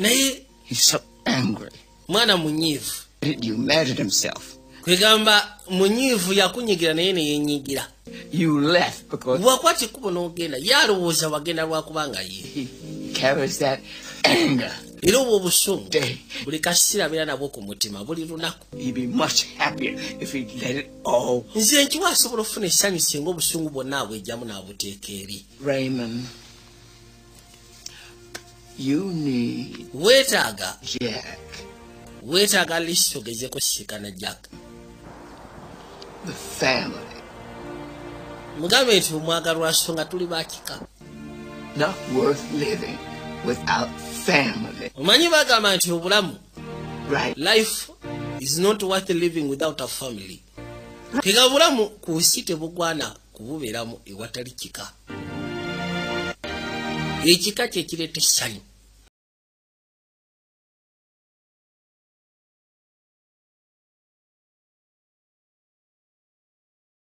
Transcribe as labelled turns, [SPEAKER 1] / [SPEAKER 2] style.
[SPEAKER 1] Naye
[SPEAKER 2] He's so angry.
[SPEAKER 1] mwana munyiivu.
[SPEAKER 2] Did you mad at himself?
[SPEAKER 1] Kwegamba munyiivu, yakunyigira naye neyenyigira.
[SPEAKER 2] You left because
[SPEAKER 1] Wakwata ekkubo n'ogenda, ye alowooza wagenda lwakubanga ye
[SPEAKER 2] he carries that anger.
[SPEAKER 1] Era obwo obusungu
[SPEAKER 2] Day.
[SPEAKER 1] buli kaseera abeera nabwo ku mutima buli lunaku.
[SPEAKER 2] He'd be much happier if he let it all.
[SPEAKER 1] Nze nkiwa asobola okufuna essanyu singa obusungu bwonna abwejjamu n'abuteeka eri.
[SPEAKER 2] Raymond, you need
[SPEAKER 1] Weetaaga
[SPEAKER 2] Jack,
[SPEAKER 1] weetaaga least ogezeko sisikana Jack,
[SPEAKER 2] the family.
[SPEAKER 1] Mugambe nti omwagalwa nsonga tuli bakika.
[SPEAKER 2] Not worth living without family.
[SPEAKER 1] Omanyi bagamba nti obulamu,
[SPEAKER 2] Right?
[SPEAKER 1] life is not worth living without a family. Kega bulamu ku nsi tebugwana kububeeramu ewatali kika. Ekika kyekireeta essanyu.